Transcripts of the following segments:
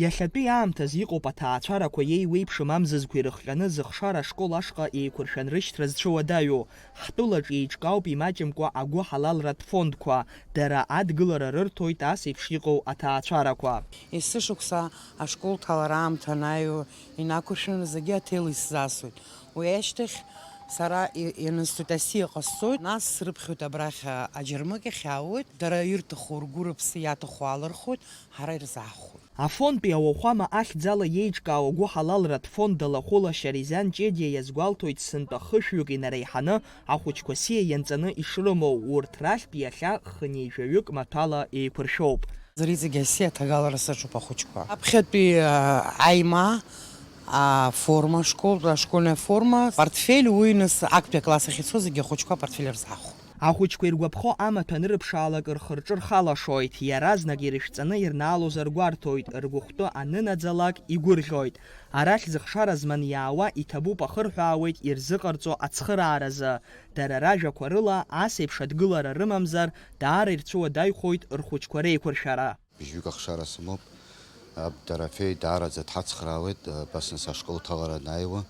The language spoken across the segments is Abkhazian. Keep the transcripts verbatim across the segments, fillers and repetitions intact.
Иахьатәи аамҭазы иҟоуп аҭаацәарақәа иеиуеиԥшым амзызқәа ирыхҟьаны зыхшара ашкол ашҟа еиқәыршәан рышьҭра зцәыуадаҩу. Ҳтәылаҿ еиҿкаауп имаҷымкәа агәыҳалалратә фондқәа, дара адгылара рырҭоит ас еиԥш иҟоу аҭаацәарақәа. Есышықәса ашкол ҭалара аамҭа анааиуа инақәыршәаны зегьы аҭел исзасуеит. Уи ашьҭахь сара и-, ианысҵоит асиа ҟасҵоит, нас срыԥхьоит абрахь аџьармыкьахь иаауеит, дара ирҭаху ргәы рыԥсы иаҭаху аалырхуеит, ҳара ирзаҳхәоит. Афонтәи ауахәама ахьӡала иеиҿкаау агәыҳалалратә фонд алахәыла Шьаризан Ҷедиа иазгәалҭоит, сынтәа хышәҩык инареиҳаны ахәыҷқәа сиа ианҵаны ишрымоу, урҭ рахьтә иахьа хынҩажәаҩык маҭәала еиқәыршәоуп. Иҵегь асиа аҭагалара саҿуп ахәыҷқәа. Аԥхьатәи, а, аима, аформа, школтә, ашкольная форма, портфель, уи нас актәи акласс ахь ицо зегьы ахәыҷқәа апортфель рзаҳхәоит. Ахәыҷқәа иргәаԥхо амаҭәа анырыԥшаалак рхы-рҿы рхалашоит, иаразнак ирышәҵаны ирнаалозар гәарҭоит, ргәыхәтәы анынаӡалак игәырӷьоит. Арахь зыхшара зманы иаауа иҭабуп, ахырҳәаауеит ирзыҟарҵо ацхырааразы. Дара ражәақәа рыла, ас еиԥш адгылара рымамзар, даара ирцәыуадаҩхоит рхәыҷқәа реиқәыршәара. Быжьҩык ахшара сымоуп. Аб Дорофеи даараӡа дҳацхраауеит, абас нас ашкол ҭалара анааиуа,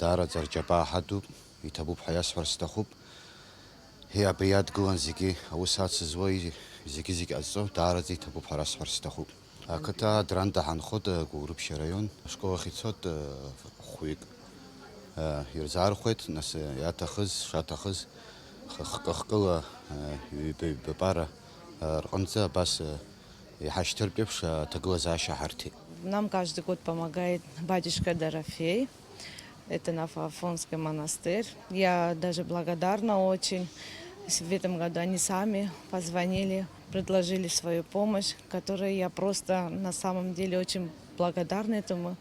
даараӡа рџьабаа ҳадуп, иҭабуп ҳәа иасҳәар сҭахуп. Ҳи, абри иадгылан зегьы аус ацызуа, и-, зегьы-зегь ҟазҵо, даараӡа иҭабуп ҳәа расҳәар сҭахуп. Ақыҭа Адранда ҳанхоит, Гәылрыԥшь араион, ашкол ахь ицоит, хәҩык. Ирзаархәеит, нас, иаҭахыз, шаҭахыз, х-, хкы-хкыла, ҩба-ҩба пара, рҟынӡа абас, иҳашьҭыртә еиԥш аҭагылазаашьа ҳарҭеит. Нам каждый год помогает батюшка Дорофей. Это Нафа-Афонский монастырь. Я даже благодарна очень. С-, в этом году они сами позвонили, предложили свою помощь, которой я просто на самом деле очень благодарна этому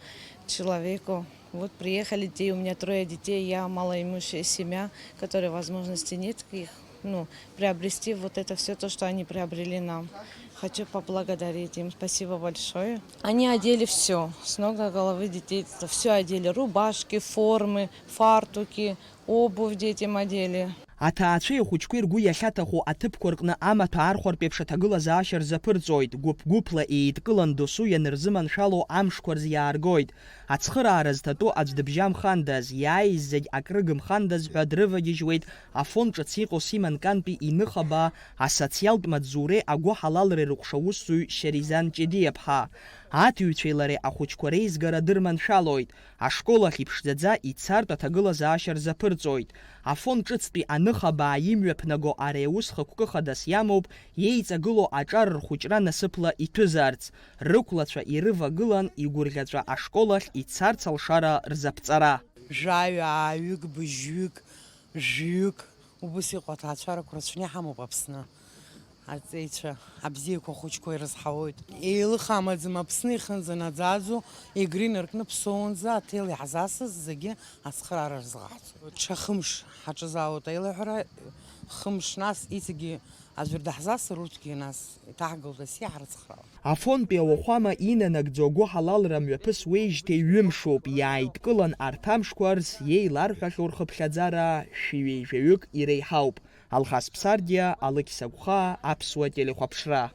человеку. Вот приехали те, у меня трое детей, я малоимущая семья, которой возможности нет их, ну, приобрести вот это все то, что они приобрели нам. Хочу поблагодарить им. Спасибо большое. Они одели все, с ног до головы детей. Это все одели. Рубашки, формы, фартуки, обувь детям одели. Аҭаацәеи ахәыҷқәеи ргәы иахьаҭаху аҭыԥқәа рҟны амаҭәа архәартә еиԥш аҭагылазаашьа рзаԥырҵоит, гәыԥ-гәыԥла еидкылан досу ианырзыманшәало амшқәа рзы иааргоит. Ацхыраара зҭатәу аӡә дыбжьамхандаз, иааиз зегь акрыгымхандаз ҳәа дрывагьежьуеит Афон ҿыц иҟоу Симон Кантәи иныхаба асоциалтә маҵзуреи агәыҳалалреи рыҟәша усзуҩ Шьаризан Ҷедиаԥҳа. Аҭыҩцәеи лареи ахәыҷқәа реизгара дырманшәалоит, ашкол ахь иԥшӡаӡа ицартә аҭагылазаашьа рзаԥырҵоит. Афон ҿыцтәи аныхабаа имҩаԥнаго ари аус хықәкы хадас иамоуп, иеиҵагылоу аҿар рхәыҷра насыԥла иҭәызарц, рықәлацәа ирывагылан игәырӷьаҵәа ашкол ахь ицарц алшара рзаԥҵара. Жәаҩа, ааҩык, быжьҩык, жәҩык, убыс иҟоу аҭаацәарақәа рацәаны иҳамоуп Аԥсны. Аҵеицәа абзиақәа ахәыҷқәа ирызҳауоит. Еилых амаӡам Аԥсны ихынӡанаӡаӡо, Егры инаркны Ԥсоунӡа аҭел иаҳзасыз зегьы ацхыраара рзыҟаҳҵоит. Ҽа хымш ҳаҿызаауеит аилаҳәара, хымш нас иҵегьы аӡәыр даҳзасыр, урҭгьы нас иҭаҳгалоит асиа ҳрыцхраауа. Афонтәи ауахәама инанагӡо агәыҳалалра мҩаԥысуеижьҭеи ҩымшоуп, иааидкылан арҭ амшқәа рзы иеиларҳәахьоу рхыԥхьаӡара шәи ҩеижәаҩык иреиҳауп. Алхас Ԥсардиа, Алықьса Гәхаа, Аԥсуа телехәаԥшра.